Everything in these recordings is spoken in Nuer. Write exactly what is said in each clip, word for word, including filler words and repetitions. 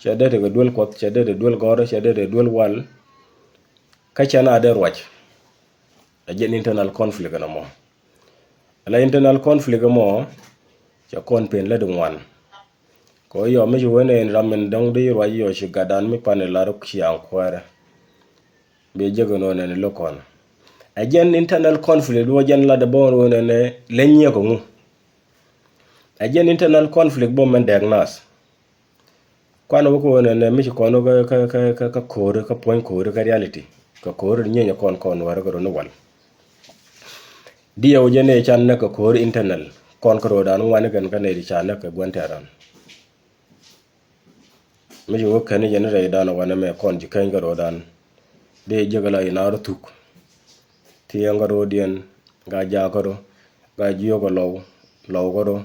cɛ dee tekɛ duel Kuɔth, cɛ dee tekɛ duel gɔ̱rä, cɛ dee tekɛ duel wal. Kä cɛ na dee ruac. Ɛ jɛn internal conflict ɛn ɛmɔ. Ala internal conflict ɛmɔ, cɛ kɔn pen lät ŋuan. Kɛ ɣöö yɔ mi ci wen ɛn ram in dɔ̱ŋ di ruac yɔ ci gatdan mi pan in lar ciaŋ kuäärä. Bi jek ɛn ɣöö nɛn lo̱k kɔn. Ɛ jɛn internal conflict wä jɛn lat ɛ bä ɣöö nɛn leny yɛ kɛ ŋu. Ɛ jɛn internal conflict bä mɛn dɛɛk nath. Kuan wä kɛ ɣöö nɛn mi ci kɔn wä kä, kä, kä, kä, kä ko̱ri, kä puɔ̱ny ko̱ri, kä reality. Kɛ ko̱ri nyieny ɛ kɔn kɔn wärä kɛ run wal. Diɛw jɛ nɛ can nɛ kɛ ko̱ri internal. Kɔn kä ro̱o̱dan ŋuani kɛn kä nɛ di can nɛ kɛ gua̱n tɛ̈ran. Mi ci wä kɛn jɛ ni rɛydan wanɛ mɛ kɔn ji̱ keny kä ro̱o̱dan. Dee jek la ina rɔ thuk. Thiɛŋ kä ro̱o̱diɛn, ga jaak kä ro̱, ga jiök kä lɔw, lɔw kä ro̱,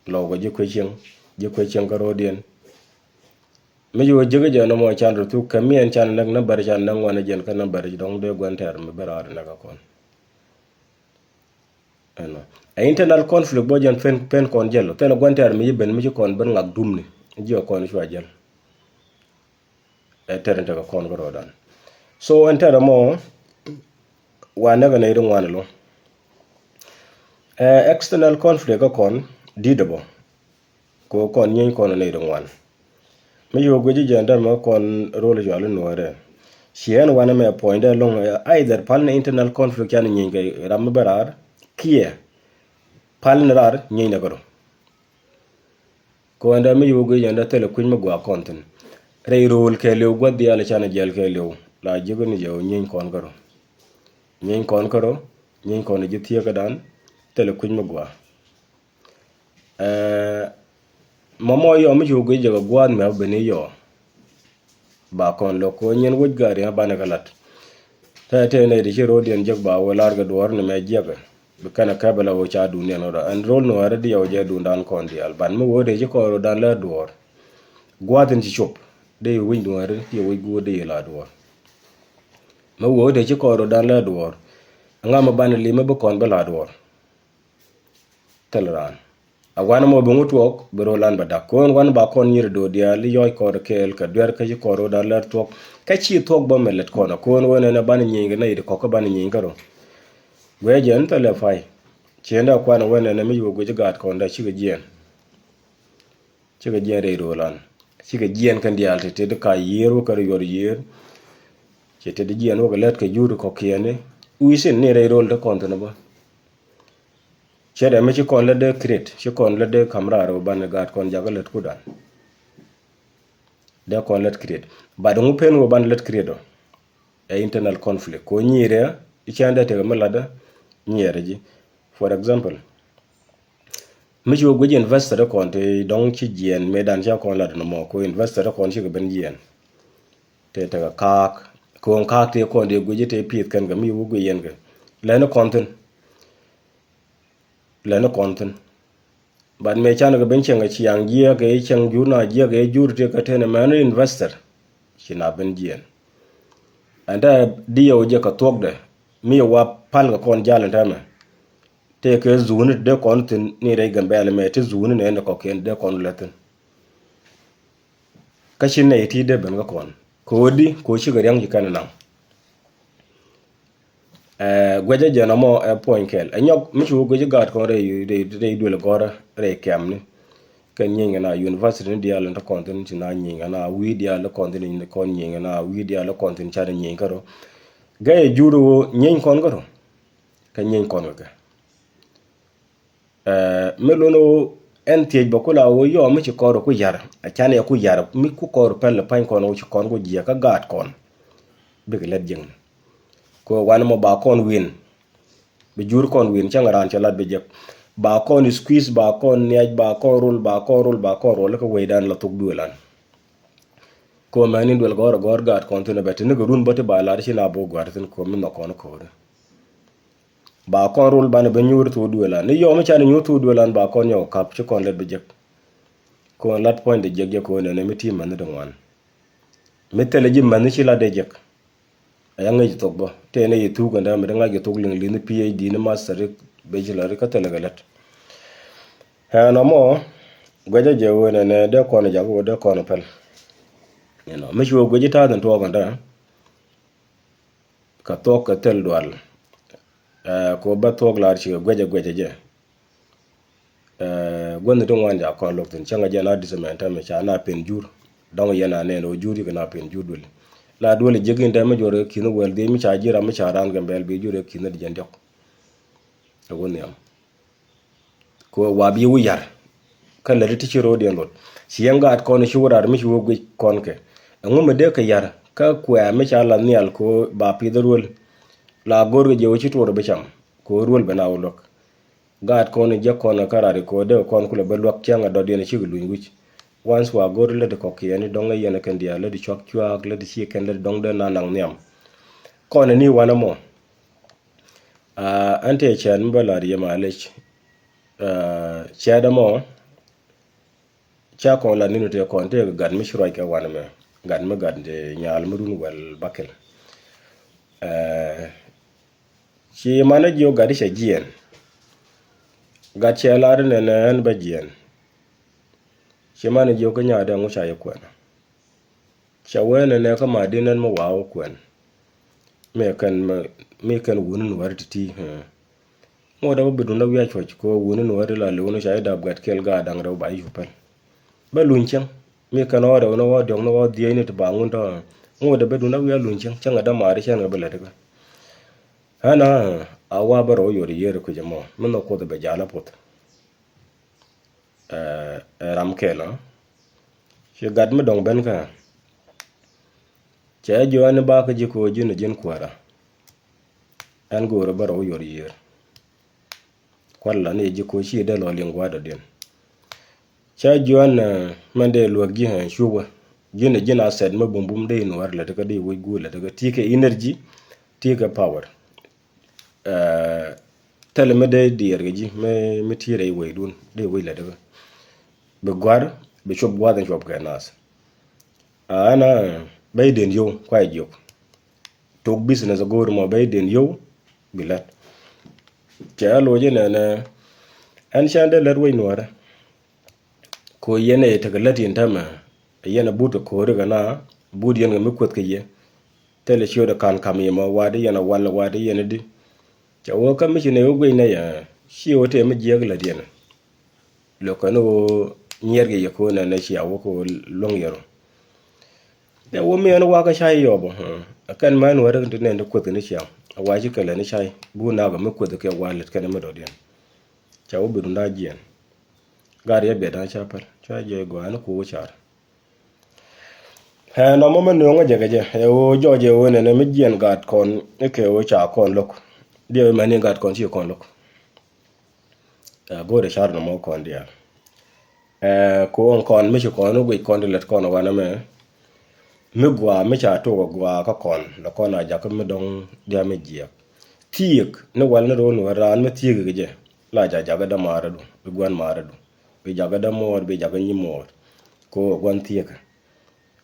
lɔw kä ji̱ kuec cieŋ, ji̱ kuec cieŋ kä ro̱o̱diɛn. Mi ci wä jek jɛ nɔmɔ can rɔ thuk kɛ mi ɛn can näk nä bɛr can näk ŋuan jɛn kä nä bɛr dɔ̱ŋ dee gua̱n tɛ̈r mi bɛr raar näk kä kɔn. Ɛnɔ. Ɛ internal conflict bä jɛn pen, pen kɔn jɛl. Thilɛ gua̱n tɛ̈r mi ci ben mi ci kɔn ben ŋak dumni. Jiɛ kɔn cua jɛl. Ɛ tɛr in tekɛ kɔn kä ro̱o̱dan. So ɛn tɛr ɛmɔ, wa näk ɛ nɛy ri ŋuan ɛlɔ. Ɛ external conflict kä kɔn di̱t ɛ bä. Kɛ ɣöö kɔn nyieeny kɔn nɛy ri ŋuan. Mi ci wä guic jɛ jɛn dämɛ kɔn rol cɔal i̱ nuɔ̱ɔ̱rɛ. Ci ɛn wanɛ mɛ puɔ̱nydɛ lo̱ŋ, ɛ, either pal ni internal conflict can nyieeny kɛ ram mi bä raar, kiɛ pal ni raar nyieeny nɛ kä rɔ. Kɛ ɣöö ɛn dämɛ mi ci wä guic jɛ jɛn dä thilɛ kui̱ny mi gɔaa kɔn thi̱n. Rɛy rol kɛɛliw gua̱th diaal can jɛl kɛɛliw. La ji̱ kä ni jɛ wä nyieeny kɔn kä rɔ. Nyieeny kɔn kä rɔ, nyieeny kɔn ji̱ thieekädan, thilɛ kui̱ny mi gɔaa. Ɛɛ, mɔmɔ yɔ mi cu guic jɛ kɛ gua̱a̱th mɛ ben i̱ yɔ. Ba kɔn lo̱k kɛ ɣöö nyin wec gari ɣä banɛ kɛ la̱t. Tɛtɛ nɛy ti ci ro̱o̱diɛn jek ba wee lar kɛ duɔ̱ɔ̱r ni mɛ jiɛkɛ. Bi kɛnɛ kɛpɛ la ɣöö ca duundiɛn ɣöö rɔ. Ɛn ro̱l ni ɣöö rɛ diɛw jɛ duundan kɔn diaal. Ban mi ɣöö dee ci kɔn ro̱o̱dan lär duɔ̱ɔ̱r. Gua̱a̱th in ci cop. Dee yi wec duɔ̱ɔ̱ri, dee wec guur dee yi la duɔ̱ɔ̱r. Mɛ ɣöö dee ci kɔn ro̱o̱dan lär duɔ̱ɔ̱r. Ɛŋa mɛ banɛ limɛ bi kɔn bi la duɔ̱ɔ̱r. Thil raan. A wanɛ mɔ bi ŋu tuɔɔk, bi ro̱o̱lan bɛ dak. Kɔn wanɛ ba kɔn nyiri do̱o̱ diaal, i̱ yɔc kɔn kɛɛl, kɛ duer kä ci kɔn ro̱o̱dan lär tuɔɔk. Kä ci thuɔ̱k bä mɛ lät kɔn, a kɔn wanɛ nɛ banɛ nyieny kɛ nɛy ti kɔk kä banɛ nyieny kä ro̱o̱. Guɛ jɛn thilɛ pay. Ciendɛ kuanɛ wanɛ nɛ mi yuɔ guic gaat kɔn dee cikɛ jiɛn. Cikɛ jiɛn rɛy ro̱o̱lan. Cikɛ jiɛn kɛn diaal ti tet ka yiër wä kɛ rɔ yuɔr yiër. Ci tet jiɛn wä kɛ lät kɛ jur kɔkiɛni. Wi̱i̱ sin ni rɛy ro̱o̱l te kɔn thin bä. Cɛ dɛ mi ci kɔn lät dee create, ci kɔn lät dee ka̱m raar wä banɛ gaat kɔn jakä lät kudan. Dee kɔn lät create. But ŋu pen wä banɛ lät create ɔ. Ɛ internal conflict. Ko nyirɛ, i̱ cɛn dee tekɛ mi latdä, nyirɛ ji̱. For example, mi ci wä guic investor kɔn ti dɔ̱ŋ ci jiɛn mëëdan ca kɔn lat nɔmɔ, ko investor kɔn cikɛ ben jiɛn. Tëë tekɛ kaak, ko kaak tëë kɔn dee guic tëë pi̱eth kɛn kɛ mi wä guic yɛn kɛ. Lɛni kɔn thi̱n. Lɛni kɔn thi̱n. But mëë canɛ kɛ ben cieŋ ɛ ciaŋ jiɛk ɛ cieŋ jur na jiɛk ɛ jur tëë kɛ tëë nɛ mɛn investor. Ci na ben jiɛn. Ɛn tɛ diɛw jɛ kɛ thuɔkdɛ. Mi wa pal kɛ kɔn jal ɛn tɛmɛ. Tëë kɛ zuuni ti dee kɔn thi̱n ni rɛy Gambɛl mɛ ti zuuni nɛ ni kɔkiɛn dee kɔn lɛ thi̱n. Kä ci nɛy ti dee ben kä kɔn. Kɛ ɣöö di, kɛ ɣöö cikɛ ria̱ŋ ci kɛn naŋ. Ɛɛ, guɛcä jɛn ɛmɔ ɛ puɔ̱ny kɛl. Ɛ nyɔk, mi ci wä guic gaat kɔn rɛy, rɛy, rɛy duël gɔ̱rä, rɛy kɛmni. Kɛn nyieny kɛ na university ni diaal in te kɔn thi̱n ci na nyieny kɛ na wi̱i̱ diaal in te kɔn thi̱n in kɔn nyieny kɛ na wi̱i̱ diaal in kɔn thi̱n ca ni nyieny kärɔ. Gɛy ɛ jur ɣöö nyieny kɔn kärɔ. Kɛ nyieny kɔn kɛ kɛ. Ɛɛ, mi lun ɣöö ɛn thiec bä ku la ɣöö yɔɔ mi ci kɔr ku yar. A can yɛ ku yar, mi ku kɔr pɛl pa̱ny kɔn ɣöö ci kɔn ku jiɛ kä gaat kɔn. Bikɛ lät jiäkni. Kɛ ɣöö wanɛ mɔ ba kɔn win. Bi jur kɔn win, cäŋ raan cɛ lat bi jek. Ba kɔn squeeze, ba kɔn niac, ba kɔn rul, ba kɔn rul, ba kɔn rul, kä wecdan la thuk duëlan. Kɛ ɣöö mɛni duël gɔ̱r gɔ̱r gaat kɔn thi̱n ɛ bɛ ti ni kɛ run bä ti ba lar ci na bok gua̱r thi̱n kɛ ɣöö mi nhɔk kɔn ko̱ri. Ba kɔn rul banɛ ben nyuur thuk duëlan. Ni yɔm i̱ canɛ nyuur thuk duëlan ba kɔn nyɔk kap ci kɔn lät bi jek. Kɔn lat puɔ̱nydɛ jek jek kɔn nɛnɛ mi ti mäni di ŋuan. Mi thilɛ ji̱ mäni ci lat dee jek. Aya ŋäc thok bä. Tëë nɛ yi thuk ɛn dämɛ di ŋa̱c kɛ thok liŋ li̱n P H D ni master, bachelor kä thilɛ kɛ lät. Ɛn ɔmɔ Guecä jɛ wen ɛnɛ dee kɔn jak wä dee kɔn pɛl. You know, mi ci wä guec i̱ ta̱a̱ thin tuɔɔk ɛn tɛ. Kɛ thuɔk kɛ thil dual. Ɛ, ku bä thuɔk lar cikɛ guecɛ guecɛ jɛ. Ɛ, guänh ti ŋuan ja kɔn lo̱k thin cäŋɛ jɛ na discernment tɛmɛ ca na pen jur. Dɔŋ yɛn a nɛn ɣöö jur yikɛ na pen jur duëli. La duëli jiäk in tɛmɛ jur kɛ ki̱n wäl dhiec mi ca ji̱ ram mi ca raan kɛ bɛl bi jur kɛ ki̱n di jɛn diɔk. Ɛ wä nhiam. Kɛ wa bi wä yar. Kä lät ti ci ro̱o̱diɛn luɔt. Ci yɛn gaat kɔn ci wä rar mi ci wä guic kɔn kɛ. Ɛŋu mi dee kɛ yar kä kuɛ mi ca la nhial kɛ ba pith ruel. La go̱r kɛ jɛ wä ci tuɔr bi cam kɛ ruel bɛ na wä luäk. Gaat kɔn jɛ kɔn kä rar kɛ dee kɔn kulɛ bä luäk cäŋ a dɔ̱diɛn cikɛ luny wi̱c. Once wa go̱r lät kɔk kiɛn dɔŋ yɛn kɛn diaal lät cuak cuak lät ci kɛn lät dɔŋ dee na naŋ nhiam. Kɔn ni wanɛ mɔ. Aa, ɛn tëë cɛɛt mi bä la̱r yɛ malec. Aa, cɛɛt ɛmɔ ca kɔn la ni̱n tëë kɔn tëë gat mi ci ruac kɛ wanɛ mɛ. Gat mi gat tëë nyal mi run wɛl bakɛl. Aa, ci manɛ jiök gat cɛ jiɛn. Gat cɛ lar nɛnɛ ɛn bä jiɛn. Ci manɛ jiök kä nyaat ɛŋu ca yɛ kuɛn. Ca wee nɛnɛ kä ma di̱n ɛn mi wa̱a̱ wä kuɛn. Mi kɛn mi, mi kɛn wuni nuɔ̱ɔ̱ri ti̱ti̱. Ŋot dee wä bi duundä wi̱i̱ a cuɔ̱c kɛ wä wuni nuɔ̱ɔ̱ri la li̱w ni ca i̱ dap gat kɛl gaat da̱ŋ rɛw ba i̱ cu pɛl. Bä luny cäŋ mi kɛn ɣɔɔ rɛw ni ɣɔɔ diɔ̱k ni ɣɔɔ dhiec ni ti ba ŋun tɔ̱. Ŋot dee bi duundä wi̱i̱ a luny cäŋ cäŋ a dämaari cɛn kɛ bi lät ikä. Ɣän a wa bä rɛw yot i̱ yiër i̱ kui̱c ɛmɔ mi nhɔk kuoth i̱ bɛ ja̱l a puɔth. Ɛ, ɛ ram kɛl ɔ. Ci gat mi dɔ̱ŋ ben kä. Cɛ jiɔ ɛn i̱ ba kä ji̱ ko̱ ji̱n i̱ ji̱n kuäärä. Ɛn go̱o̱rä bä rɔw yɔr yiër. Kual la ni ji̱ ko̱ ci dee lɔ liŋ gua̱a̱r dɔ̱diɛn. Cɛ jiɔ ɛn, ɛ, mɛn dee luäk ji̱, ɛ, cup wä. Ji̱n i̱ ji̱n a sɛt mi bum bum dee in wär lät kä dee wec guur lät kä ti kɛ energy, ti kɛ power. Ɛ, thilɛ mi dee diɛɛr kɛ ji̱ mi, mi ti̱i̱ rɛy wecdun dee wec lät kä. Bi gua̱r bi cuɔp gua̱th in cuɔp kɛ naath. Aa, ɛn a bɛy den yio̱w kuay jiök. Tok business a go̱o̱r mɔ bɛy den yio̱w bi lät. Cɛ a loc inɛnɛ ɛn cɛn dee lät wec nuɔ̱ɔ̱rɛ. Ko yɛn ɛ tekɛ lät in täämɛ yɛn ɛ but kɛ ko̱ri kɛ na but yɛn kɛ mi kueth kɛ yɛ. Thilɛ ciöt ɛ ka̱n ka̱m yɛ mɔ wa̱a̱ di yɛn ɛ wal wa̱a̱ di yɛn ɛ di. Cɛ wä kä mi ci nɛ wä guic nɛ yɛ ci wä tëë mi jiɛk lät yɛn. Lo̱k kɛn wä nyiɛɛr kɛ yɛ ko̱n nɛ nɛ cia wä kɛ wä luäŋ yɛ rɔ. Dee wä mi ɛn wakä cay yɔpɔ. Ɛ kɛn mɛn wä rɛ ti nɛn ti kueth ni ciaŋ a wa̱a̱ ci kɛ lɛ ni cay bu nak mi kueth kɛ wa̱a̱ lät kɛn mi dɔ̱diɛn. Ca wä bi dunda jiɛn. Gat yɛ biɛ da̱a̱n ca päl ca jiɛ gɔaa ni ku wä car. Ɛ nɔmɔ mɛ nööŋä jɛ kɛ jɛ ɛ ɣöö jɔɔc ɛ ɣöö nɛnɛ mi jiɛn gat kɔn i̱ kɛ ɣöö ca kɔn lo̱k. Diɛ mɛn in gat kɔn ci kɔn lo̱k. Ɛ go̱o̱rɛ car nɔmɔ kɔn diaal. Ɛ ko̱o̱ŋ kɔn mi ci kɔn i̱ guic kɔn ti lät kɔn wanɛ mɛ. Mi gɔaa mi ca tok ɛ gɔaa kä kɔn lɛ kɔn a jakä mi dɔ̱ŋ diaal mi jiɛk. Thiek ni wal ni ro̱o̱n wä raan mi thiek kɛ jɛ la ca jakä dämaarä du bi gua̱n maarä du. Bi jakä dämoor bi jakä nyimuɔɔr. Ko gua̱n thiekä.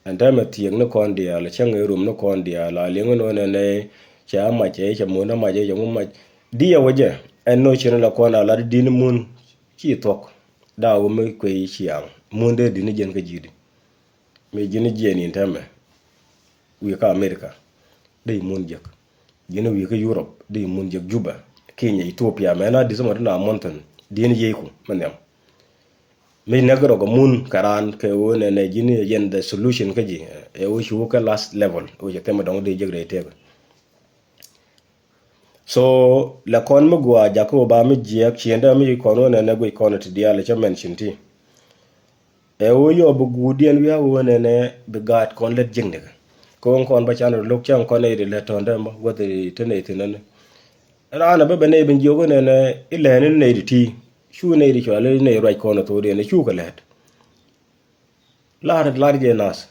Ɛn täämɛ thiek ni kɔn diaal cäŋ i̱ rum ni kɔn diaal a liŋ inɔ nɛnɛ. Cɛ a mac cɛ cɛ mun a mac cɛ ŋu mac. Diɛ wä jɛ ɛn nɔ cin la kɔn a lat di̱n mun. Ci thuɔ̱k daa wä mi kuey ciaŋ mun dee di̱n jiɛn kä ji̱di. Mi ji̱n jiɛn in täämɛ wi̱i̱ kä America. Dee mun jek. Ji̱n wi̱i̱ kä Europe di mun jek Juba, Kenya, Ethiopia mɛ na di̱t mɔ ti na mɔnthin di̱n yieyku mɛ nhiam. Mi näk rɔ kɛ mun kɛ raan kɛ ɣöö nɛ nɛ ji̱n yɛn the solution kä ji̱ ɛ ɣöö ci wä kä last level ɣöö cɛ thɛmɛ dɔ̱ŋ di jek rɛy tëëk. So lɛ kɔn mi gɔaa jakä wä ba mi jiɛɛk ciëndä mi kɔn wä nɛ nɛ guic kɔn ti diaal cä mention ti. Ɛ ɣöö yɔ bi guutdiɛn wi̱i̱ a ɣöö nɛnɛ bi gaat kɔn lät jiäknikɛ. Kɛ ɣöö kɔn bä can rɔ lo̱k cäŋ kɔn nɛy ti lät tɔ̱ɔ̱ndɛ mɔ guäth ti te nɛy thi̱n ɛn. Raan ɛ bä bɛ nɛy bin jiök ɣöö nɛnɛ i̱ lɛ̱̈ɛ̱n in nɛy ti ti̱i̱ cu nɛy ti cɔal i̱ nɛy ruac kɔn ɛ thokdiɛn i̱ cukɛ lɛ̱̈t. La̱r la̱r jɛ nath.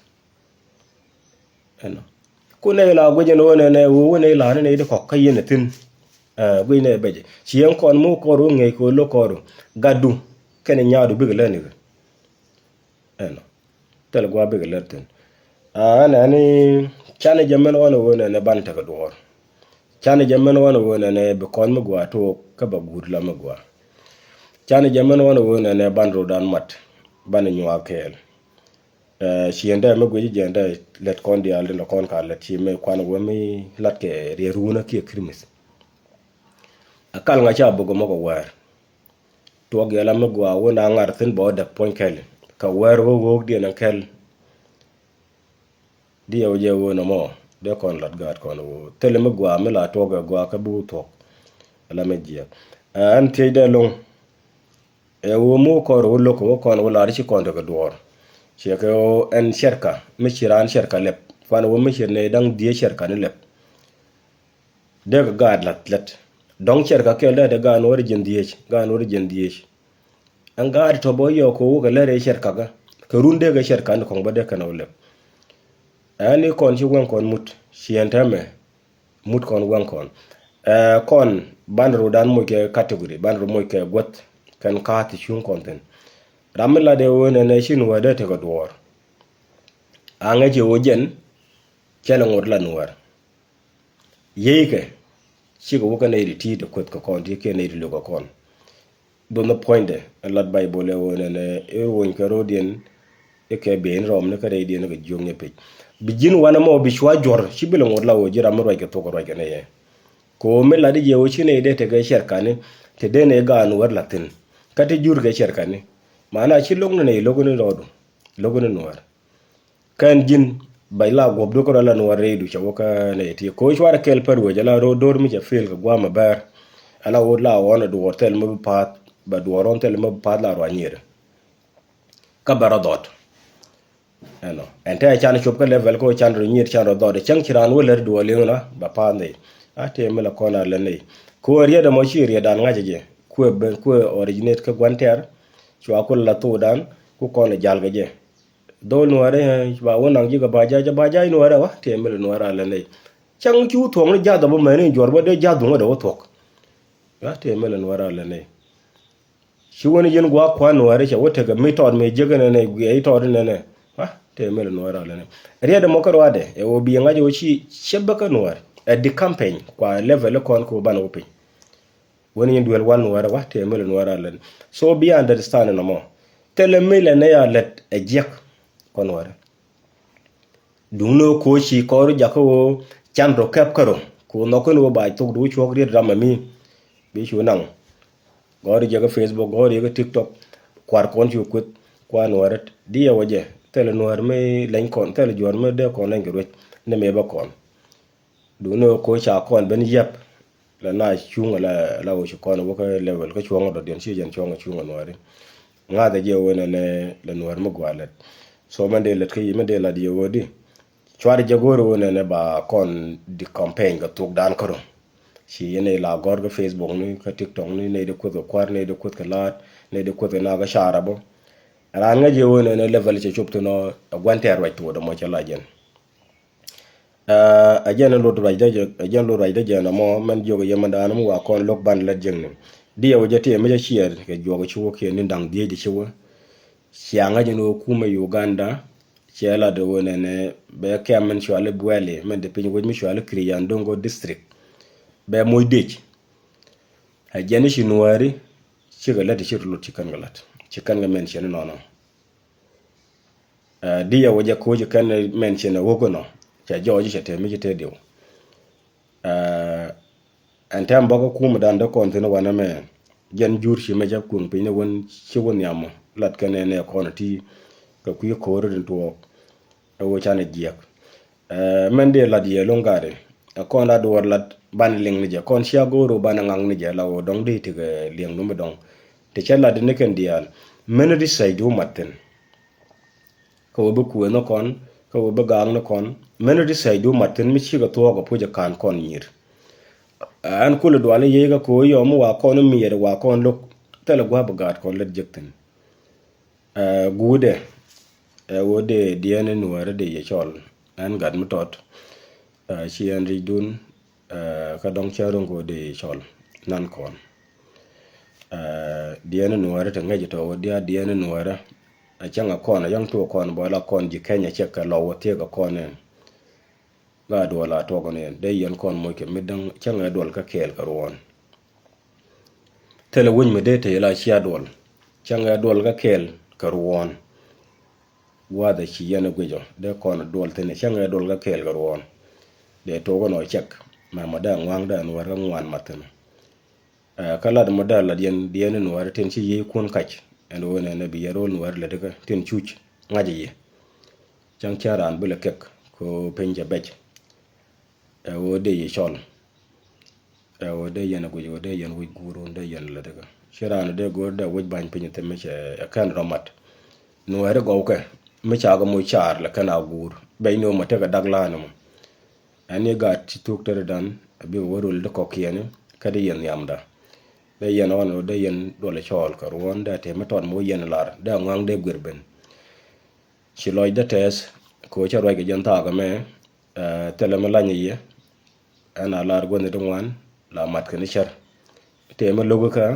Ɛnɔ ku nɛy la guic ɛn ɣöö nɛnɛ ɣöö wä nɛy la̱r ni nɛy ti kɔk kä yɛn ɛ thi̱n. Ɛ guic nɛy bɛc ci yɛn kɔn mi wä kɔr wä ŋi̱eec kɛ ɣöö lo̱k kɔr wä gatdu kɛnɛ nyaadu bikɛ lät nikɛ. Ɛnɔ thil gua̱a̱ bikɛ lät thi̱n. Aa ɛn ɛn canɛ jɛ mɛn ɣɔn ɛ ɣöö nɛnɛ ban tekɛ duɔ̱ɔ̱r. Canɛ jɛ mɛn ɣɔn ɛ ɣöö nɛnɛ bi kɔn mi gua̱a̱ took kä ba guut la mi gua̱a̱. Canɛ jɛ mɛn ɣɔn ɛ ɣöö nɛnɛ ban rotdan mat. banɛ nyuak kɛɛl. Ɛ, ciëŋdɛ mi guic jiɛndɛ lät kɔn diaal din kɔn ka lät ci mi kuan wä mi lat kɛ riɛt runä kiɛ Christmas. A kal ŋa ca buk mɔ kɛ wäär. Tuɔk yɛla mi gua wä na ŋar thin bɔ däk puɔ̱ny kɛl. Kɛ wäär wä wä diɛn kɛl. Di yɛ wä jɛ wä nɔmɔ dee kɔn lat gaat kɔn wä thil mi gua mi la tuɔk ɛ gua kä buk thuɔk. Ala mi jiɛk. Ɛn thiec dee loŋ. Ɛ wä mu kɔn wä lo̱k wä kɔn wä lar ci kɔn tekɛ duɔɔr. Ciɛ kɛ wä ɛn cɛrka mi ci raan cɛrka lɛp kuan wä mi ci nɛ daŋ dhiec cɛrka ni lɛp. Dee kɛ gaat lath lät dɔ̱ŋ cɛrka kɛl dee dee gaat nuɔ̱ɔ̱ri jiɛn dhiec gaat nuɔ̱ɔ̱ri jiɛn dhiec. Ɛn gaat tɔ bä yɔɔk kɛ wä kɛ lɛr ɛ cɛrka kä kɛ run dee kɛ cɛrka ni kɔŋ bä dee kɛn wä lɛp. Ɛn ni kɔn ci wɛŋ kɔn mut ciɛn tɛmɛ. Mut kɔn wɛŋ kɔn. Ɛ kɔn ban ru dan moc kɛ category ban ru moc kɛ guäth. Kɛn ka̱a̱th ti cuŋ kɔn thin. Ram mi lat ɛ ɣöö nɛnɛ ci nuäär dee tekɛ duɔɔr. A ŋäc ɛ ɣöö jɛn cɛ lɛ ŋot la nuäär. Yiey kɛ cikɛ wä kä nɛy ti ti̱i̱t ɛ kueth kɛ kɔn ti kiɛ nɛy ti luk kɛ kɔn. Dhon ni puɔ̱nydɛ ɛ lat Baibol ɛ ɣöö nɛnɛ i̱ ruony kɛ ro̱o̱diɛn. I̱ kɛ bieyni rɔmni kä rɛydiɛn kɛ jiök nyɛ pec. Bi ji̱n wanɛ mɔ bi cua juɔ̱r ci bi lɛ ŋot la ɣöö ji̱ ram mi ruac kɛ thok kɛ ruac kɛ nɛy ɛ. Kɛ ɣöö mi lat i̱ jiɛ ɣöö ci nɛy dee tekɛ cɛrkani te dee nɛy gaat nuäär la̱thi̱n. Kä te jur kɛ cɛrkani. Mana ci lo̱k ni nɛy lo̱k ni rɔɔdu lo̱k ni nuäär. Kɛn ji̱n bɛc la guɔ̱pdu kä rɔ la nuɔ̱ɔ̱r rɛydu cɛ wä kä nɛy ti ko̱ cuarɛ kɛl pär wec ala ro̱o̱ do̱r mi cɛ fil kɛ gua̱a̱m a bɛr. Ala wot la ɣɔn a duɔ̱ɔ̱r thɛl mi bi pa̱a̱th bɛ duɔ̱ɔ̱r ɣɔn thɛl mi bi pa̱a̱th la ruac nyier. Kä bɛ rɔ dhɔt. Ɛnɔ ɛn te can cop kä level kä can rɔ nyier can rɔ dhɔt cäŋ ci raan wä lär duɔ̱ɔ̱r liŋ la bɛ pa̱a̱th nɛy. A tëë mi la kɔn a lät nɛy ko̱ riɛt ɛmɔ ci riɛt dan ŋa̱cä jɛ kuɛ ben kuɛ originate kä gua̱n tɛ̈r. Cua kul la thokdan ku kɔn a jal kɛ jɛ. Dhol nuäärä ba wä naŋ ji̱ kɛ ba ja̱c a ba ja̱c nuäärä wa tëë mi lɛ nuäärä a lɛ nɛy. Cäŋ ci wä thuɔ̱k ni ja̱th a bä mɛni juɔ̱r bä dee ja̱th duŋä dee wä thuɔ̱k. Wa tëë mi lɛ nuäärä a lɛ nɛy. Ci wä ni ji̱n gua̱a̱k kua̱n nuäärä cɛ wä tekɛ mi tɔɔt mi jiäk inɛnɛ guiɛ i̱ tɔɔt inɛnɛ. Wa tëë mi lɛ nuäärä a lɛ nɛy. Riɛt ɛmɔ kä ruaadɛ ɛ wä bi ŋa̱c wä ci cɛ bä kä nuäär ɛ di campaign kua level kɔn kɛ wä banɛ wä piny. Wen in duel wal nuɔrɛ wa te mil nuɔrɛ alen. So bi understand nɔmɔ. Tɛlɛ mil ɛ nɛ ya lɛt ɛ jiɛk kɔ nuɔrɛ. Duŋni ɣä koci kɔr jakä ɣöö can rɔ kɛp kärɔ ku nhɔk kin ɣöö ba thok du cuɔk riet ram ami. Bi cu naŋ. Gɔr jɛ kä Facebook, gɔr jɛ kä TikTok. Kuar kɔn cu kueth kua nuɔrɛ. Di yɛ wä jɛ thɛl nuɔr mi leny kɔn thɛl juɔr mi dee kɔn leny kɛ ruec. Ni mi bä kɔn. Duŋni ɣä koc ca kɔn ben yɛp. La na cuŋ la la wä ci kɔn wä kä level kä cuɔŋ dɔ̱diɛn ci jɛn cuɔŋ cuŋ nuɔri. Ŋa̱th a jɛ wä nɛnɛ la nuɔr mi gua lɛt. So mɛn dee lɛt kä yi mɛn dee lat yɛ wä di. Cuar jɛ go̱o̱r wä nɛnɛ ba kɔn di campaign kɛ thok dan kärɔ. Ci yɛn ila gɔr kä Facebook ni kä TikTok ni nɛy di kueth kɛ kuar nɛy di kueth kɛ laat nɛy di kueth kɛ na kä car abɔ. Ran ŋäc yɛ wä nɛnɛ level cɛ cop thin ɔ a guan tɛɛr ruac tuɔɔdɛ mɔ cɛ la jɛn. Aa, a jɛn lot ruacdä jɛ, a jɛn lot ruacdä jɛ nɔmɔ mɛn jiök yɛ mɛn da̱a̱n mi wa kɔn lo̱k ban lät jiäkni. Diɛw jɛ ti mi jɛ ciɛɛr kɛ juɔk ci wä kiɛ ni da̱ŋ dhiec di ci wä. Cia ŋa̱c ni wä kumɛ Uganda. Ciɛ lat wä nɛnɛ bɛ kɛm mɛn cuali buɛli mɛn di piny wec mi cuali Kiryandongo district. Bɛ moc dec. A jɛn i̱ ci nuääri cikɛ lät i̱ ci rɔ lot ci kɛn kɛ lät ci kɛn kɛ mɛn ciɛn inɔnɔ. Ɛ, diɛ wä jɛ koc kɛn mɛn cin ɛ wok inɔ cɛ jɔɔc cɛ te mi ci te diw. Ɛ, ɛn tɛm bɔk kum dan dee kɔn thin wanɛ mɛ jɛn jur ci mɛ jɛ kuŋ piny ni wen ci wä nhiam mɔ lat kɛn ɛn ɛ kɔn ti kɛ kui̱ ko̱r rin tuɔɔk. Ɛ wä canɛ jiɛk. Ɛ, mɛn dee lat yɛ loŋ gari ɛ kɔn la duɔr lat ban liŋ ni jɛ kɔn cia go̱o̱r wä ban ŋaŋ ni jɛ la wä dɔŋ dee tikɛ liɛŋ dumi dɔŋ. Ti cɛ lat ni kɛn diaal mɛn di sɛc du mat thin. Kä wä bi kuëë ni kɔn kä wä bi gaak ni kɔn mɛn di sɛc du mat thin mi cikɛ thuɔɔk ɛ puc ɛ ka̱n kɔn nyir. Ɛn kul dual i̱ yiey kä ko̱o̱c yɔm mi wa kɔn mi yɛt wa kɔn lo̱k thilɛ gua̱a̱p bi gaat kɔn lät jek thin. Ɛ, guudɛ ɛ wä dee diɛn in nuäärä dee yɛ cɔl ɛn gat mi tɔt. Ɛ, ci ɛn ric dun ɛ, kä dɔŋ cä ro̱ŋ kɛ wä dee yɛ cɔl nan kɔn. Ɛ, diɛn in nuäärä te ŋäc tɔ wä diaal diɛn in nuäärä. Ɛ cäŋ ɛ kɔn ɛ yɔ̱ŋ tuɔ kɔn bɔ la kɔn ji̱ Kenya cɛ kɛ lɔ wä thiek ɛ kɔn ɛn. Gaa duɔl a tuɔk ni ɛn dee yɛn kɔn moc kɛ mi däŋ cäŋ ɛ duɔl kä kɛɛl kɛ ruɔ̱ɔ̱n. Thilɛ wec mi dee te la cia duɔl cäŋ ɛ duɔl kä kɛɛl kɛ ruɔ̱ɔ̱n. Gua̱a̱th ɛ ci yɛn ɛ guic ɔ dee kɔn ɛ duɔl thi̱n ɛ cäŋ ɛ duɔl kä kɛɛl kɛ ruɔ̱ɔ̱n. Dee tok ɛn ɔ cɛk mɛ mɔ dee ŋua̱a̱ŋ dee ɛn wär kä ŋuan mat thi̱n. Ɛ kä lat mɔ dee lat yɛn diɛn in wär tin ci yiëëkun kac ɛn ɣöö nɛn ɛ bi yɛ ro̱l in wär lät kä tin cuc ŋa̱c ɛ yɛ. Cäŋ cä raan bi lɛ kɛk kɛ piny cɛ bɛc. Ɛ ɣöö dee yɛ cɔl. Ɛ ɣöö dee yɛn ɛ guic ɣöö dee yɛn wi̱c guur ɣöö dee yɛn lät kä ci raan dee go̱o̱r dee wi̱c ba̱ny piny thimɛ cɛ ɛ kɛn rɔ mat. Nuɛɛri gɔwkɛ mi ca kɛ moc caar lɛ kɛn a guur bɛc ni ɣöö mɔ tekɛ dak la̱a̱n mɔ. Ɛn i̱ gaat ci thuk te ri dan a bikɛ wä rol di kɔkiɛni kä di yɛn nhiamda. Dee yɛn ɣɔn ɣöö dee yɛn duɔl cɔɔl kɛ ruɔ̱ɔ̱n dee tëë mi tɔt mi wä yɛn lar dee ŋɔaŋ dee guir ben. Ci lɔcdä tɛɛth kɛ ɣöö cä ruac kɛ jɛn thaak ɛmɛ. Thilɛ mi lany yɛ ɛn a lar guänh ti ŋuan la mat kɛ ni cär. Tëë mi lo̱k kä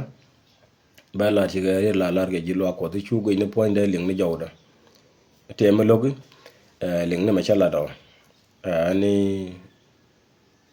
bɛ lar cikɛ ri la lar kɛ ji̱ luak kuɔth cu guic ni puɔ̱nydɛ liŋ ni jɔwdä. Tëë mi lo̱k liŋ ni mɛ cä lat ɔ. Ɛni